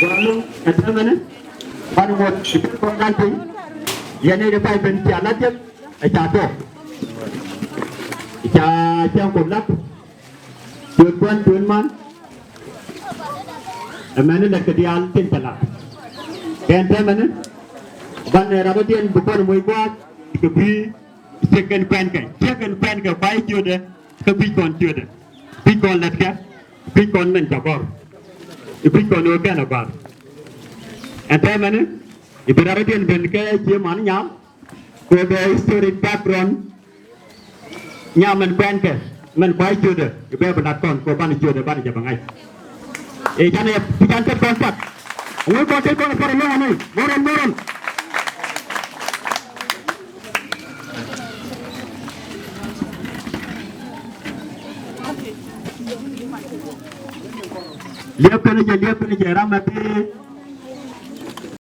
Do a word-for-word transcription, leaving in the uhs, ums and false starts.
Gua̱a̱lu ɛ täämɛni. Ban ŋuɔ̱t i̱ kɔn da̱ŋ piny. Yɛn i̱ pay ben cia la̱t jek ɛ ca tɔɔk. Ɛ ca cäŋ kop lap. Cuet kuan cuet man. Ɛmɛni lɛt kɛ diaal tin cɛ lap. Kɛn täämɛni. Ban ɛ rap i̱diɛn bi kɔn moc gua̱a̱th kɛ kui̱. Ciek kɛn kuɛnkɛ, ciek kɛn kuɛnkɛ kuay ciötdɛ, kä kui̱c kɔn ciötdɛ, kui̱c kɔn lɛtkɛ, kui̱c kɔn mɛn ca gɔr, i̱ kui̱c kɔn ɣöö kɛn a gɔr. Ɛn täämɛni i̱ bi rɛridiɛn ben kɛ cie man nyam kɛ bɛ historic background. Nyam mɛn kuɛnkɛ mɛn kuay ciötdɛ i̱ bɛ bi lat kɔn kɛ banɛ ciötdɛ banɛ jɛ bɛ ŋa̱c. I̱ canɛ i̱ can tet kɔn pat. Ŋuɔ̱c kɔn tet kɔn pat ɛlɔ̱ŋ ɛnɛ. Moron, moron. Liɛp kɛn jɛ, liɛp kɛn jɛ, ram ɛ bi